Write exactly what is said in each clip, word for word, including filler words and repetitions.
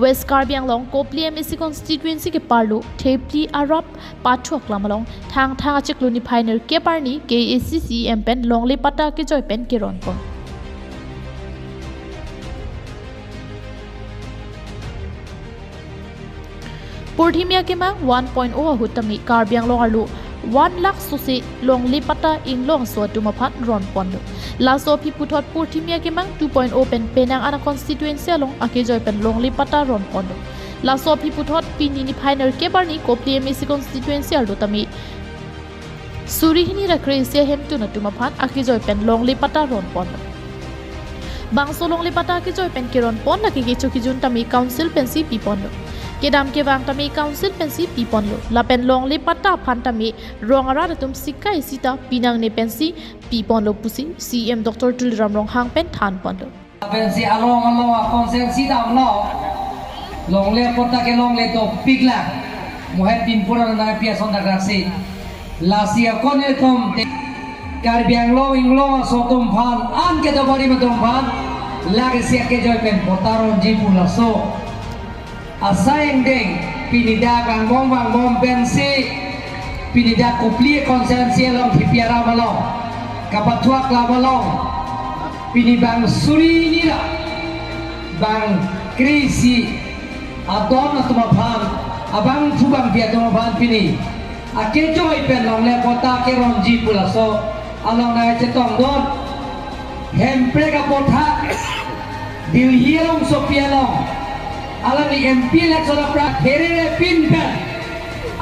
West Karbi Anglong Kopili M A C constituency keparlo Thepli Arap pathu aklam along Thangthang achiklo niphai nerkep arni K A A C C E M pen longle patta kejoi pen keron pon. Purthimi akemang one point o ahut tame Karbi Anglong arlo one lakh sose longle patta inglong aso atum aphan ron ponlo. Laso aphi puthot purthimi akemang two point o pen penang ana constituency along akejoi pen longle patta ron ponlo. Laso aphi puthot pini niphai nerkep arni Kopili M A C constituency arlo tame suri hini ra kre-isi ahemtun atum aphan akejoi pen longle patta ron ponlo. Bangso longle patta akejoi pen keron pon lake kecho kejun tame council pensi pi ponlo. Kedam kevang tame council pensi pi ponlo. Lapen longle patta aphan tame rong arat atum sika isi ta pinangne pensi pi ponlo pusi C E M Doctor Tuliram Ronghang pen than ponlo. Pensi along along a constituency damlo. Longle patta ke longle dopik lang. Mohet pinpura na pi ason dak raksi. Lasi akon etum te Karbi Anglong inglong aso atum aphan an ke dobari atum aphan lake si akejoi pen patta ronji pu laso asai angdeng pini dak vangbom vangbom pensi pini dak Kopili constituency along Thepli Arap along kapathu aklam along pini bang suri hini ra bang kre-isi adon atum aphan abangphu bangphi atum aphan pini akejoi pen longle patta keronji pu laso along nai chetongdun. Hemprek apotha Delhi along sopi along alangli M P election aphrang herere pin pen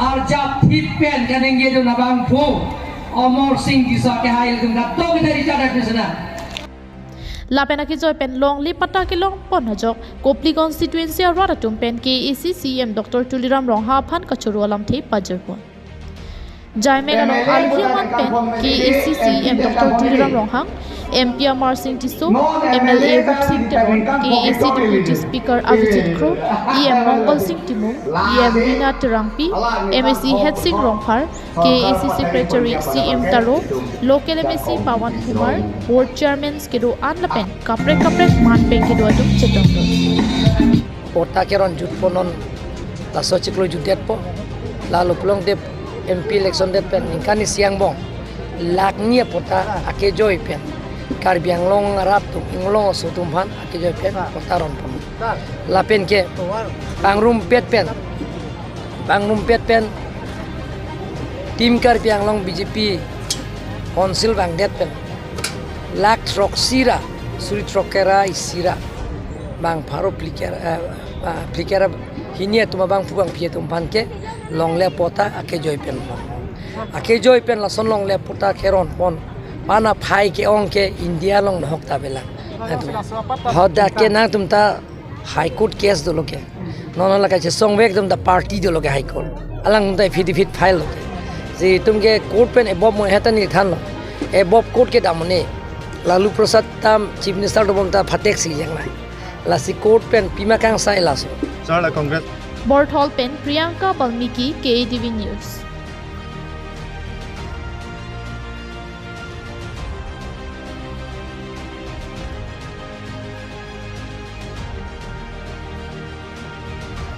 arjap thip pen kaningje dun abangphu Amarsing Tisso kehai dun katok kita richard apisna. Lapen akejoi pen longle patta kelong pon ajok Kopili constituency arat atum pen K A A C C E M Doctor Tuliram Ronghang aphan kachoro alamthe pajir pon. Jaimen along alhi aman pen K A A C C E M Doctor Tuliram Ronghang, M P Amarsing Tisso, M L A Rupsing Teron, K A A C Deputy Speaker Avijit Kro, E M Mongolsing Timung, E M Rina Terangpi, M A C Headsing Rongphar, K A A C Secretary C M Taro, Local M A C Pawan Kumar, Board Chairman kedo-an lapen kaprek kaprek man pen kedo atum chetongdun. Patta keron jut ponnon laso chiklo jutdetpo. Lalo pulote M P election det pen ningkan isi angbong lakh hini apatta akejoi pen Karbi Anglong arat atum inglong aso atum aphan akejoi pen patta ron pon. Lapen ke pangrumpet pen pangrumpet pen Team Karbi Anglong B J P council vangdet pen lakh throksi ra suri throk kre-isi ra bang pharo phlikre-, eh, ah, phlikre-isi ra hini atum abangphu bangphi atum aphan ke longle patta akejoi pen pon. Akejoi pen lason longle patta keron pon pen aphai ke-ong ke India along nohok ta belang. Hadak ke nangtum ta High Court case dolo ke. Non non la kachesong vek atum ta party dolo ke High Court. Alangtum ta affidavit file lo ke. Si itum ke court pen above mo heta neli thanlo. Above court kedam ne. Lalu Prasad ta Chief Minister dobom ta phateksi jang nai. Lasi court pen pima kangsai laso. Sir, la Congress. Borthol pen Priyanka Balmiki, K A T V News.